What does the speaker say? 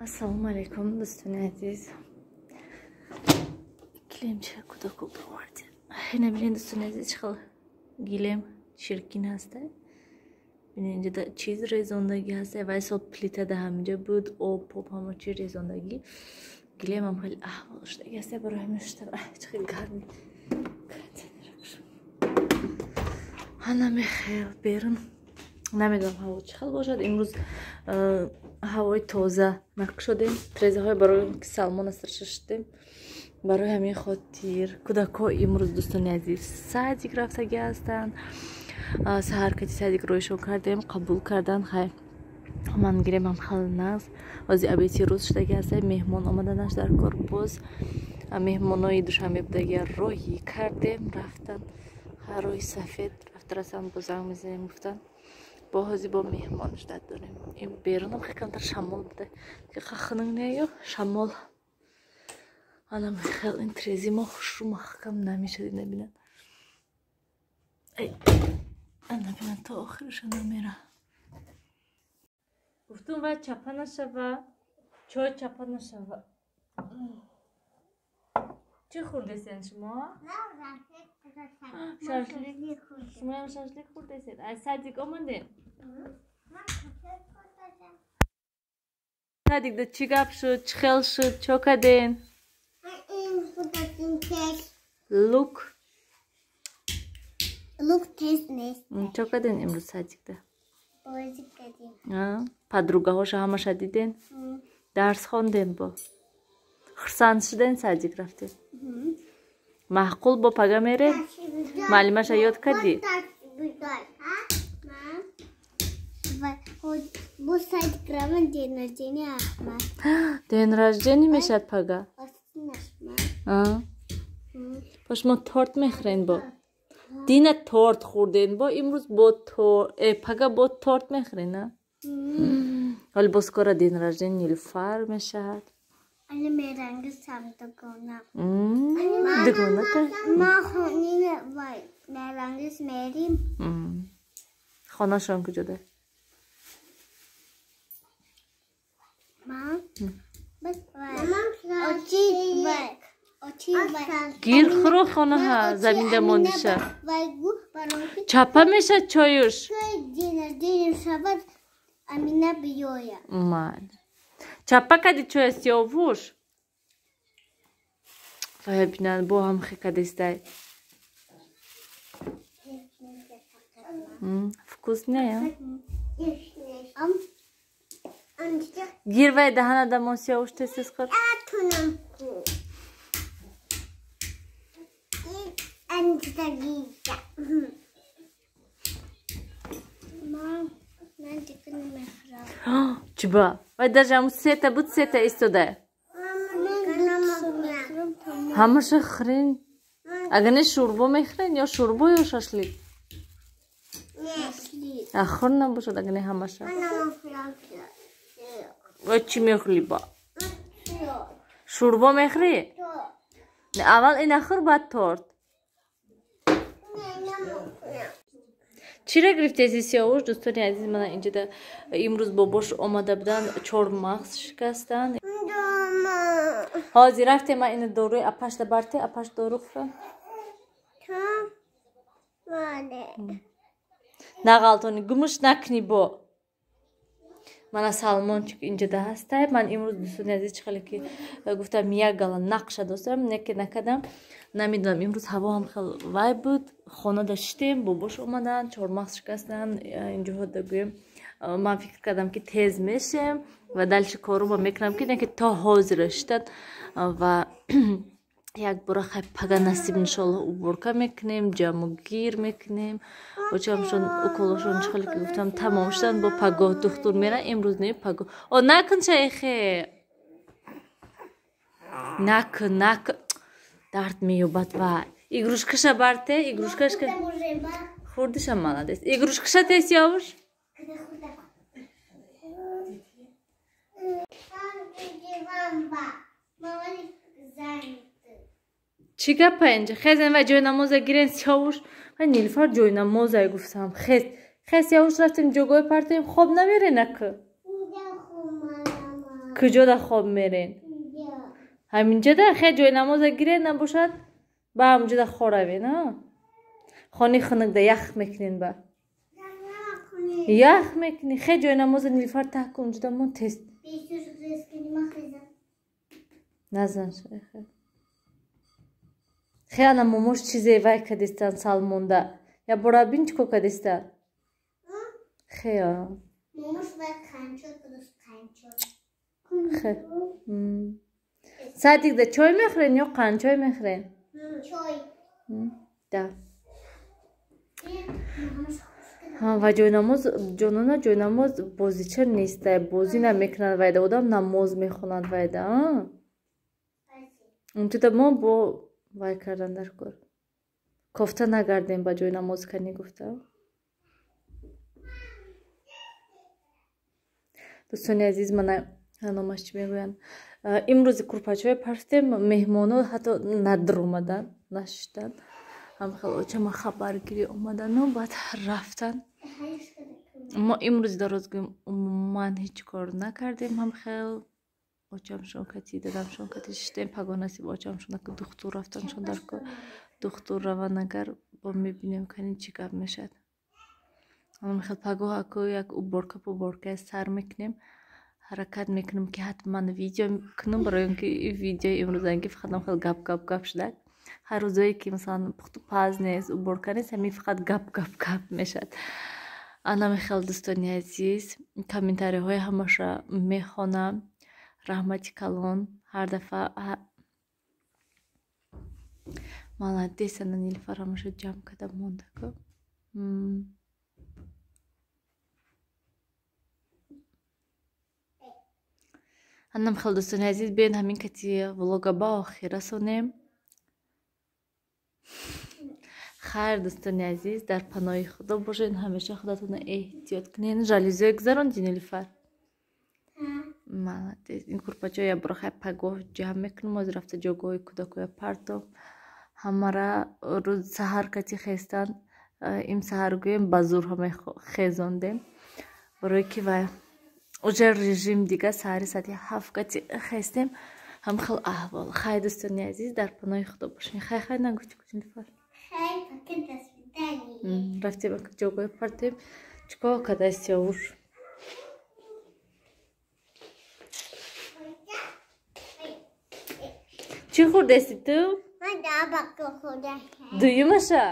Ассалому алайкум, дӯстони азиз. Гилемча кӯдако бировард. Ина бинед, дӯстони азиз, чӣ хел гилем чиркин ҳаста. Бинед, инҷа чиз резондагӣ ҳаста. Вай сол плитада ҳаминҷа буд, об поб ҳама чи резондагӣ. Гилемам хеле аҳвол шудагӣ ҳаста, барои ҳамин шута. Чӣ хел гарми. Ана мехел берун. Намедонам, ҳаво чӣ хел бошад. Имрӯз ҳавои тоза накушодем. Трезаҳои барои ки Салмон астраша шудем. Барои ҳамин хотир кӯдакҳо имрӯз, дӯстони азиз, садик рафтагӣ ҳастанд. Саҳар кати садик роишон кардем, қабул кардан. Хай, ман гиремам хел нағз. Ҳози обеди рӯз шудагӣ ҳаста, меҳмон омаданаш дар кор. Боз меҳмонои Душанбе будагия роҳӣ кардем, рафтан. Роҳи сафед рафта расанд, бо занг мезанем гуфтан. Бо ҳози бо меҳмон ждать дорем. Берунам хеле камтар шамол буда, хунук неё шамол. Анам хел ин трези мо хушрӯ маҳкам намешад. Ина бинад, ана бинад, то охириша намера. Гуфтум, вай чапа нашава, чой чапа нашава. Чӣ хӯрдесен шумо? Шашлик. Шумоям шашлик хӯрдесед? Аз садик омадем? Садикда чӣ гап шуд, чӣ хел шуд, чо карден? Лук. Лук тест нест. Чо карден имрӯз садикда? Бозӣ кардем. Подругаҳоша ҳамаша диден? Дарс хонден? Бо хурсанд шуден, садик рафтем? Маъқул бо пага мерем? Маълимаша ёд кардӣ? Бо садик раван, день рождения Ахмад. День рождения мешад пага? Бо шумо торт мехӯрен? Бо дина торт хӯрден, бо имрӯз бо пага бо торт мехӯрен, а? Ҳоли боз скоро день рождения Нилуфар мешавад. Али мерангиз сам дугона. Дугоната? Ма хонина вай мерангиз мерим. Хонашон куҷода? Ма? Бас вай. Очи вай. Очи вай. Гир хӯро, хонаҳа заминда мондиша. Вай гу баронки. Чапа мешад чоюш. День рождения шавад, Амина биёя. Майли. Чапа кади чоя, Сиёвуш? Вая бинан, бо ҳам хе кадистай. Вкусная? Гир вай даҳана дамон, Сиёвуш, тез-тез хӯр. Чиба? Вай даже ҳамун сета буд, сета истода. Ҳамаша хӯрен. Агар не, шӯрбо мехӯрен, ё шӯрбо, ё шашлик. Хӯр набошад, агар не ҳамаша. Вай чӣ мехӯри ба? Шӯрбо мехӯрӣ? Аввал ина хӯр, баъд торт. Чиро гирифтеси, Сиёвуш? Дӯстони азиз, мана инҷода имрӯз бобош омада буданд, чормағз шикастанд. Ҳозир рафтем, ман ина доруи апашда барте, апаш дору хӯра. Нағалтони, гумуш накунӣ бо. Мана Салмончик инҷода ҳастай. Ман имрӯз, дӯстони азиз, чӣ хеле ки гуфтам, як гала нақша достам, не ки накардам. Намедонам, имрӯз ҳаво ҳам хел вай буд. Хонада шитем, бобош омаданд, чормағз шикастанд. Инҷоҳо дагӯем, ман фикр кардам, ки тез мешем ва дальше корума мекунам, ки не ки то ҳозира шитад ва як бора. Хай, пага насиб, иншоалло, уборка мекунем, ҷамъугир мекунем. Очамшон уколошон, чӣ хеле ки гуфтам, тамом шуданд, бо пагоҳ духтур мера. Имрӯз не, пагоҳ. О, накун, шайхе, накун, накун, дард меёбад. Вай игрушкаша барте, игрушкашка хӯрдиша, молодец. Игрушкаша те, Сиёвуш. Чӣ гапа инҷа? Хезен вай ҷойнамоза гирен, Сиёвуш. Вай Нилуфар ҷойнамоза гуфтам. Хез, хез, Сиёвуш, рафтем ҷогои партоем. Хоб намере, накы? Куҷода хоб мерен? Ҳаминҷода хе ҷои намоза гирен набошад, ба ҳаминҷода хоравен, а? Хони хунукда ях мекунен ба. Ях мекунӣ. Хе ҷои намоза Нилуфар таҳ кун, ҷуда мон тез. Назан шайхе. Хе ана момош чизе вай кадистан Салмонда. Я бора бин чӣ ко кадистан? Хе а. Момош вай қанчот кадост, қанчот. Хе. Садик да чой мехӯрен ё қанчой мехӯрен? Чой. Да. Ва ҷойнамоз ҷонона ҷойнамоз бозича неста, бозӣ намекунад вайда, одам намоз мехонад вайда. Унҷода мо бо вай кардан дар кор. Кофта нагардем ба ҷои намоз канӣ гуфта. Дӯстони азиз, мана номаш чӣ мегӯянд? Имрӯзи курпачаҳое партем, меҳмоно ҳатто надромаданд, нашиштанд. Ҳамхел очама хабаргирӣ омадану баъд рафтанд. Мо имрӯз дароз гӯем умуман ҳеҷ кор накардем. Ҳамхел очамшон кати, дадамшон кати шиштем. Пагоҳ насиб очамшон ки духтур рафтаншон дар кор. Духтур раванд агар бо мебинем кани чӣ гап мешавад. Ҳамхел пагоҳ ако як уборка пуборка сар мекунем. Ҳаракат мекунем ки ҳатман видео кунам, барои он ки видеои имрӯзанги фақат ҳамхел гап гап гап шудак. Ҳар рӯзое ки масалан пухту паз нест, уборка нест, ҳамин фақат гап гап гап мешавад. Ана мехел дӯстони азиз, комментариҳои ҳамаша мехонам. Раҳмати калон ҳар дафъа. Молодец, ана Нилуфар ҳамаша ҷамъ карда мондаку. Анам хел дӯстони азиз, биёед ҳамин кати влога ба охир расонем. Хайр дӯстони азиз, дар паноҳи Худо бошед, ҳамеша худатонро эҳтиёт кунед. Жалюзиҳо гузаронди Нилуфар? Молодец. Ин курпачаҳо я бора хай пагоҳ ҷамъ мекунем, ҳозир рафта ҷойгоҳи кӯдакоя партов. Ҳамара рӯз саҳар кати хестан, им саҳар гӯем ба зӯр ҳама хезондем. Барое ки вай уже режим дига саҳари соати 7 кати хестем. Ҳам хел аҳвол. Хай дӯстони азиз, дар паноҳи Худо бошед. Хай хай нагуфти куҷо Нилуфар? Хай, пока, до свидания. Рафтем ҷойгоҳи партем. Чӣ кор кардааст Сиёвуш? Чӣ хӯрдасти ту? Ман яблоко хӯрдам. Дуюмаша?